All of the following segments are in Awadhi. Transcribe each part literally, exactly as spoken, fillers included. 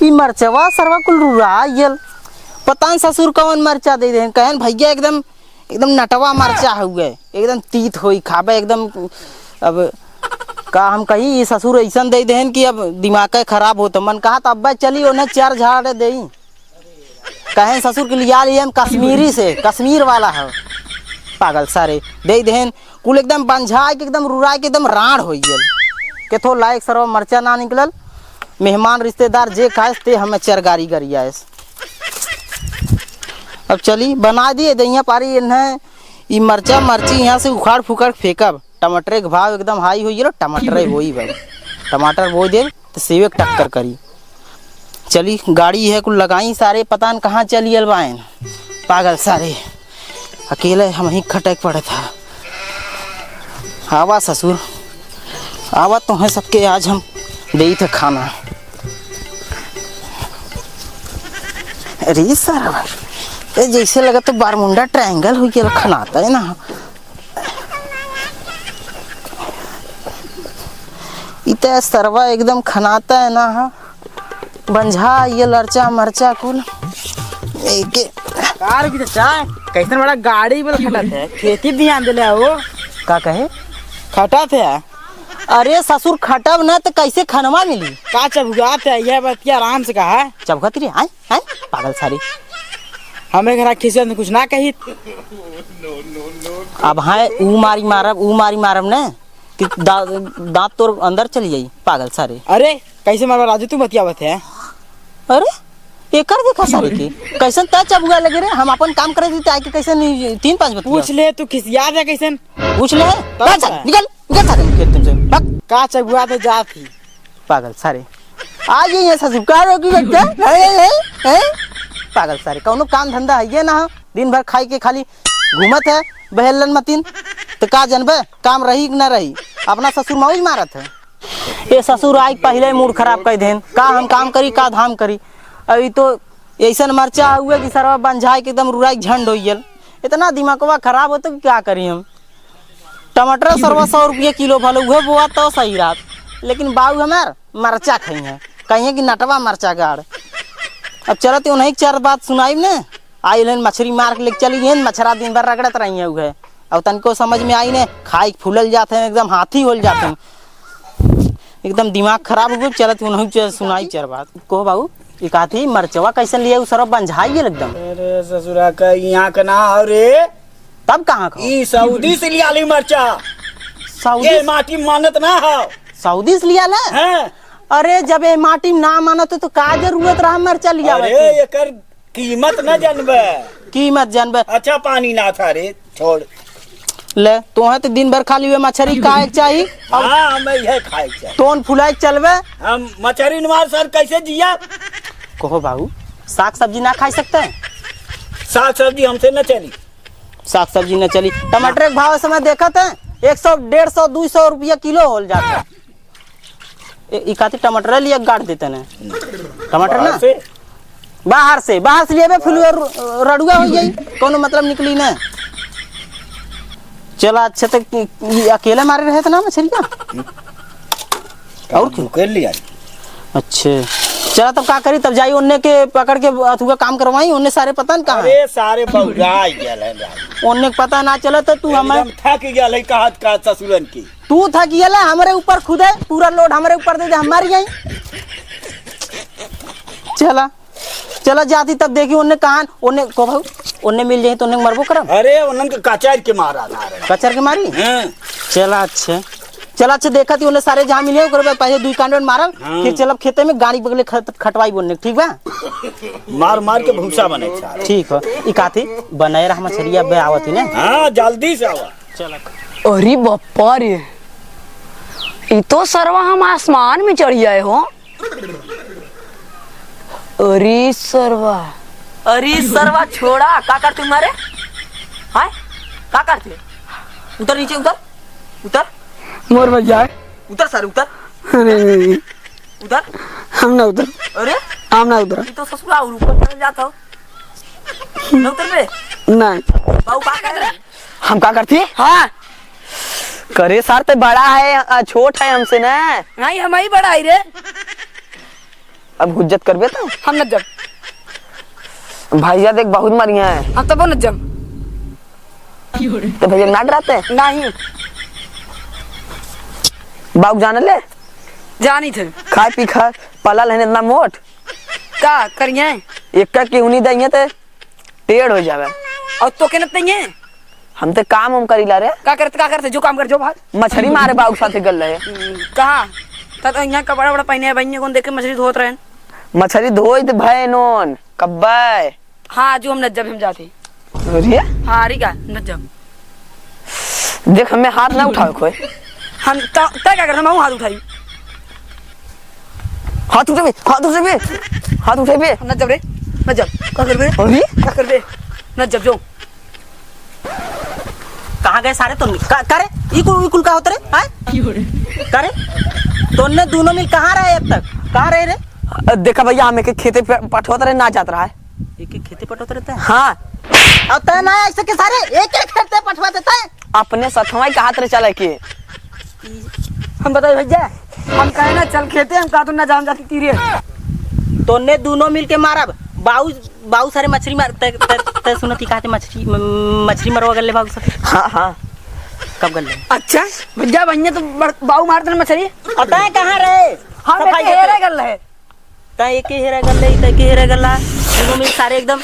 ई मरचवा सरवा कुल रुराइल। पता न ससुर कवन मरचा दे देहेन, कहेन भैया एकदम, एकदम नटवा मरचा हउए, एकदम तीत होई खाबे एकदम। अब का हम कही, ई ससुर अइसन दे देहेन कि अब दिमाग खराब होत। मन कहा त अब्बे चली ओने चार झाड़ देई। कहेन ससुर के लिया लिए हम कश्मीरी से, कश्मीर वाला है। पागल सारे, दे देहेन कुल एकदम बंझाए के, एकदम रुराए के, एकदम राँड़ होइ गयल। केथो लायक सरवा मरचा ना निकलल। मेहमान रिश्तेदार जे खाएस ते हमें चरगारी गरियाएस। अब चली बना दिए दहिया पारी इन्हें। ई मरचा मरची यहाँ से उखाड़ फुखाड़ फेंकब। टमाटरे के भाव एकदम हाई होइ गयल, टमाटरे बोई बा। टमाटर बोई दे तो सेवे के टक्कर करी। चली गाड़ी है कुल लगाई सारे, पता न कहाँ चलियल बाएन। पागल सारे, अकेले हमहीं खटक पड़त ह। आवा ससुर, आवा तोहें सबके आज हम देइत ह खाना। अरे सारा, ए जैसे लगत तो बारमुंडा ट्रायंगल होइ गयल, खनात है ना। इ त सरवा एकदम खनात है ना, हा। बंझा ये लरचा मरचा कुल। एके का रे चाचा, कैसन बड़ा गाड़ी बल खटत है, खेती ध्यान देले हो। का कहे? खटत है। अरे ससुर, खटब ना त कैसे खनवा मिली? का चबुआत है, यह बतिया आराम से कहा। चबुआत रे, आय? हैं? पागल सारी। हमें घरा खिसियत में कुछ ना कही। अब हैं ऊ मारी मारब, ऊ मारी मारब ने कि दा-, दांत तोर अंदर चली जाई, पागल सारे। अरे, कैसे मारबा राजू, तू बतियावत है? अरे, एकर देखा सारे के, कैसन ता चबुआ लगे रे, हम अपन काम करे दी, ते आके कैसे नहीं, तीन पाँच बतिया। पूछ ले, तू खिसिया दे कैसन? पूछ ले, तब जा, का? निकल, निकल सारे, निकल तुमसे, भाग। का चबुआ तो जात ही। पागल सारे। आ ये, ये ससुर का रोकी बच्चा? हैं, हैं, हैं? पागल सारे, कौनो काम धंधा है ये ना हो? दिन भर खाई के खाली घूमत है, बहेलन मतिन। तो का जनबे, काम रही कि ना रही? अपना ससुर मौज मारत है। ये ससुर आई पहले मूड खराब कर देन। का हम काम करी, का धाम करी? अभी तो ऐसन मरचा हुए कि सरवा बंझाए के एकदम रुराई झंड हो गयल। इतना दिमागवा खराब होतो कि का करी हम? टमाटर सरवा सौ रुपया किलो भले उहे बोआ तो सही रहत, लेकिन बाऊ हमार मरचा खइहें, कहिहें कि नटवा मरचा गाड़। अब चलत उन्हीं के चार बात सुनाई ने, आई लेन मछरी मार के लेके चली गई, मछरा दिन भर रगड़त रही है उहे। अब तनको समझ में आई ने, खाई के फूलल जात है, एकदम हाथी होल जात है, एकदम दिमाग खराब हो गयो। चलत उन्हीं के सुनाई चार बात। कहो बाबू, ई काथी मरचवा कैसे लिए उ सरवा बंझाई गेल एकदम। अरे ससुरा का यहाँ का ना हो रे। तब कहाँ का हो? ई सऊदी से लिया ली मरचा। सऊदी ये से? माटी मानत ना हो। सऊदी से लिया ले? हाँ। अरे जब ये माटी में ना मानत हो तो का जरूरत रहा मरचा लिया अरे के? एकर कीमत न जानबे। कीमत जानबे। अच्छा पानी ना था रे, छोड़। ले, तोहे तो दिन भर खाली हुए मछरी खाए के चाही। अब हाँ, हमें यह खाए के चाही। तोन फुलाए के चलबे। हम मछरी न मार सर कैसे जिया? कहो बाबू, साग सब्जी ना खाई सकते हैं? साग सब्जी हमसे न चली। साग सब्जी न चली। टमाटर के भाव समय देखत है, एक सौ, डेढ़ सौ, दो सौ रुपया किलो होल जाता है। ए, ई काती टमाटर लिया गाड़ देते ने। टमाटर ना? बाहर से? बाहर से, बाहर से लेबे फुलुआ रु-, रडुआ हो जाई, कोनो मतलब निकली ना। चला अच्छा, तो ई अकेले मारे रहे थे ना मछरिया? और क्यों? कर लिया। अच्छे, चला तब का करी, तब जाई ओन्ने के पकड़ के अथुआ काम करवाई, ओन्ने सारे पता न कहाँ। अरे सारे बौरा गया है। ओन्ने के पता ना चले तो तू हमें एकदम थक गया है, कहा का ससुरन की। तू थक गया है, हमरे ऊपर खुदे पूरा लोड हमरे ऊपर दे दे, हम मर गई। चला, चला जाती तब देखी ओन्ने कहाँ, ओन्ने को भाऊ, ओन्ने मिल जाई तो ओन्ने मरबो करब। अरे ओन्ने के कचर के मारा था रे। कचर के मारी? हाँ। चला अच्छे, चला अच्छे देखा थी ओन्ने सारे जहाँ मिले ओकरे बाद पहले दुई कांड मारब, हाँ। फिर चलब खेते में गाड़ी बगले खट-, खटवाई बोलने, ठीक बा? मार मार के भूसा बने सारे। ठीक हो, ई काथी बनाए रहा मछरिया बे आवत ही ने। हाँ जल्दी से आवा। चला। अरे बप्पा रे, ई तो सरवा हम आसमान में चढ़ी आए हो। अरे सरवा। अरे सरवा छोड़ा, का करते मारे? हाय, का करते? उतर नीचे, उतर, उतर। मोर भैया। उतर सर, उतर। अरे। उतर। हम ना उतर। अरे। हम ना उतर। ये तो ससुरा और ऊपर चल जाता हो। ना उतर बे। नहीं। बाबू का कर रहे? हम का करती? हाँ। करे सर, ते बड़ा है, अ, छोट है हमसे ना। नहीं, हम ही बड़ा है रे। अब हुज्जत करबे तो? हम न जब। भैया देख, बहुत मरिया है। हम तबो न जब। तो भैया ना डराते? नहीं। बाउक जाने ले? जानी थे। खाए पी खा, पलल है इतना मोट। का करिए? एक का केहू नहीं देंगे ते टेढ़ हो जावे। और तो के न देंगे? हम ते काम हम करीला रे। का करते, का करते? जो काम कर, जो बाहर। मछरी मारे बाउक साथे गल रहे। हम्म, कहाँ? त तो यहाँ कपड़ा वपड़ा पहने हैं, बहिनी कौन देखे मछरी धोत रहे। मछरी धोई त भय नोन, कब्बे। हाँ, जो हम नज्जब हम जाते। अरे? हाँ, अरे का, नज्जब। देख, हमें हाथ ना उठावे कोई। हम त-, तय का कर, हम हाथ उठाई। हाथ उठेबे, हाथ उठेबे, हाथ उठेबे। नज्जब रे, नज्जब। का करबे? अरे? का करबे? नज्जब जो। कहाँ गए सारे तो? का, का रे? ई कुल, ई कुल का होत रे? हाँ? का रे? तोन्ने दूनों मिल कहाँ रहे अब तक? कहाँ रहे रे? अ, देखा भैया, हम एक खेते पे पठवत रहे, ना जात रहा है। एक एक खेते पठवत रहता है? हाँ। अब तय ना ऐसे के सारे एक एक खेते पठवा देता है। अपने सथवा ही कहात रहे चले के। हम बताई भैया, हम कहे ना चल खेते, हम कहा तो ना जान जाती तीरे। तोन्ने दूनों मिल के मारब। बाऊ, बाऊ सारे मछरी मार, तय, तय, तय सुनत ही कहा थे मछरी, म-, मछरी मरवा गल्ले बाऊ सारे। हाँ, हाँ। कब गल्ले? अच्छा, भैया, भैया तो बड़-, बाऊ मारते ना मछरी। और तय कहाँ रहे? हम सफाई एक हेरे करते। गल्ले। तय एक हेरे गल्ले, तय एक हेरे गल्ला। दूनों मिल सारे एकदम।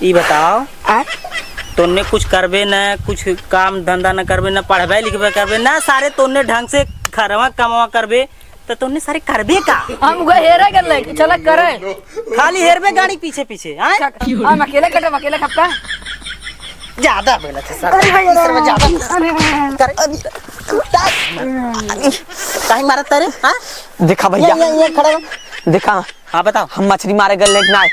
ई बताओ, आय? तोन्ने कुछ करबे न, कुछ काम धंधा न करबे न, पढ़बे लिखबे करबे न, सारे तोन्ने ढंग से खरवा कमवा करबे, त तोन्ने सारे करबे का? हम उगा हेरे गल्ले कि चला करे। खाली हेरबे गाड़ी पीछे पीछे, हाँ? हम अकेले कटब, अकेले खपता। ज्यादा बोलत है सर। अरे भैया, ई सर में ज्यादा। अरे भैया। करे। काहे मारत तारे, हाँ? देखा भैया। ये, ये, ये खड़ा रहो। देखा। हाँ, बताओ। हम मछरी मारे गल्ले कि नाय?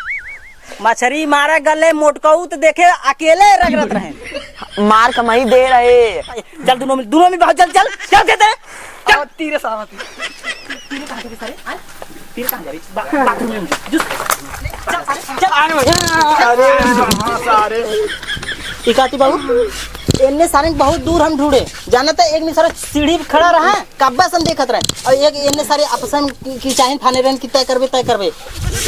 मछरी मारे गल्ले मोटकऊ त देखे अकेले रगड़त रहे। मार कमाई दे रहे। चल, दूनों मिल, दूनों मिल, चल, चल, चल, चल, चल। और तीरे साहब। तीरे कहाँ जाबे सारे? हाँ? तीरे कहाँ जाबे? बा-, बाथरूम में जा। जूस। चल, सारे, चल। अरे, हाँ, सारे। ई कहती बाबू, इन्ने सारे बहुत दूर हम ढूंढे। जानते एक मिनट सारा सीढ़ी पे खड़ा रहा। कब्बा सन देखत रहे। और एक एने सारे आपसन की, की चाहिन फाने रहन की तय करबे, तय करबे।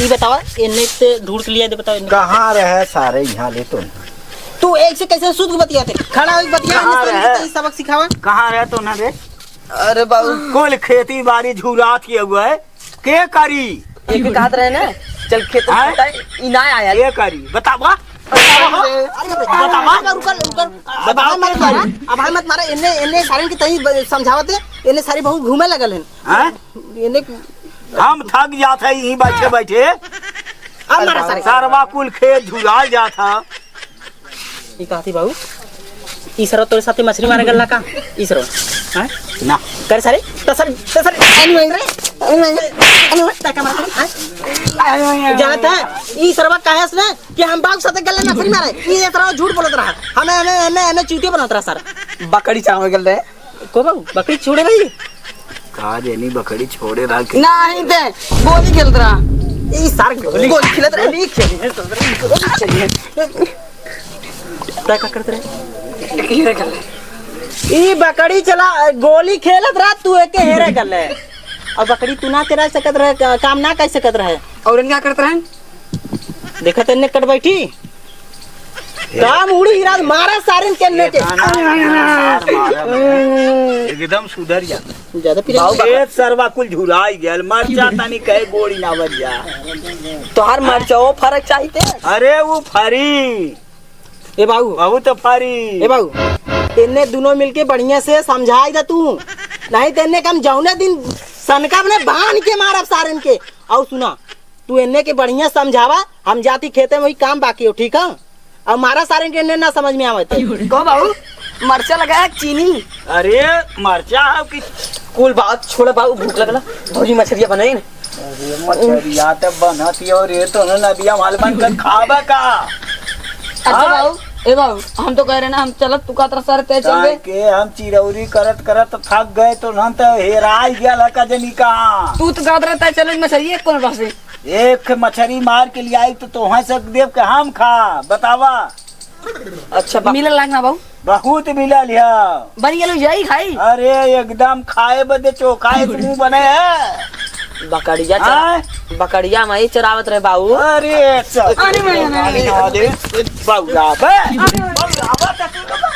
ई बतावा, एने ते ढूंढ के लिया दे, बताओ एने। कहाँ रहे सारे यहाँ ले तुम? तू एक से कैसे शुद्ध बतियाते? खड़ा होके बतिया, एने कहाँ सारे रहे? की तई सबक सिखावा। कहाँ रहे तो ना रे? अरे बाबू। कुल खेती बाड़ी झुरात किए हुए है। के करी? एक कहत रहे ना, चल खेत में आय? पता है, ई ना आया। के करी? बतावा। अरे, बतावा। रुका, रुका, रुका। बताओ, अब भाई मत मारा, अब भाई मत मारा, एने, एने सारन की तई ब-, समझावत है, एने सारी बहू घूमे लगल हन। हैं? एने हम थक जात है यहीं बैठे बैठे। अब मारा सारे। सरवा कुल खेत झुराल जात है। ई कहती बाबू, ई सरवा तोरे साथे मछरी मारे गल्ला का? ई सरवा, हैं? ना। कर सारे, तो सर, तो सर, anyway, anyway, anyway, ताका मार, हैं? जानत है, ई सरवा काहे से ना कि हम बाबू साथे गल्ला मछरी मारे, ई सरवा झूठ बोलत रहा। हमें, हमें, हमें, हमें चूतिया बनत रहा सर। बकरी चावे गल्ले। को बाबू, बकरी छोड़े रही? का जानी बकरी छोड़े रहा कि नहीं दे, गोली खेलत रहा। ई सार गोली, गोली खेलत रहा। गोली खेली है, तो गोली खेली है। तय का करत रहे? ई बकरी चला, गोली खेलत रहा, तू एके हेरे गले। और बकरी तू ना तेरा सकत रहे, का-, काम ना कर सकत रहे। और इनका करत रहे? देखा तेने कट बैठी। काम उड़ी हीरा मारा सारिन के लेके। ना, ना, ना, ना, मारा, मारा। एकदम सुधर जा। ज्यादा पिराई बाबू, बा। ए सरवा कुल झुराई गेल, मरचा तनी कहे गोड़ी ना बन जा। तोहार मरचा वो फरक चाहिए ते? अरे वो फरी। ए बाबू। बहुत फरी। ए बाबू, इन्ने दोनों मिलके बढ़िया से समझाई दे तू। नहीं तो इन्ने कम जौने दिन सनका अपने बांध के मारब सारन के। आओ सुना, तू इन्ने के बढ़िया समझावा, हम जाती खेते में वही काम बाकी हो, ठीक है? अब मारा सारे के ना समझ में आवत है। कहो बाबू, मरचा लगाया कि चीनी? अरे, मरचा है कि कुल बात छोड़ा बाबू, भूख लगला, भौजी मछरिया बनाई ना। अरे, मछरिया तो बनत ही और ये तो ना नदिया माल बन कर खाबा का? अच्छा हाँ? बाबू, ए बाबू, हम तो कह रहे ना, हम चलत, तू का तरह सारे तय चल काहे गए। के हम चिरौरी करत करत थक गए, तो हम तो हेराई गया लका जनी का। तू तो गात रहता है, चल मछरिया कौन पासे? एक मछरी मार के ले आई तो तोहे से देव के हम खा, बतावा। अच्छा, बा- मिलल लाग ना बाबू? बहुत मिलल है। बन गेल जाई खाई? अरे एकदम खाए बदे चोखा एक मुंह बने है। बकरिया चरा-, आय? बकरिया माई चरावत रहे बाऊ। अरे, चल। अरे, भाई, भाई, भाई। अरे, बाऊ, जा, बे। अरे, भाई। बाऊ, जा, बे।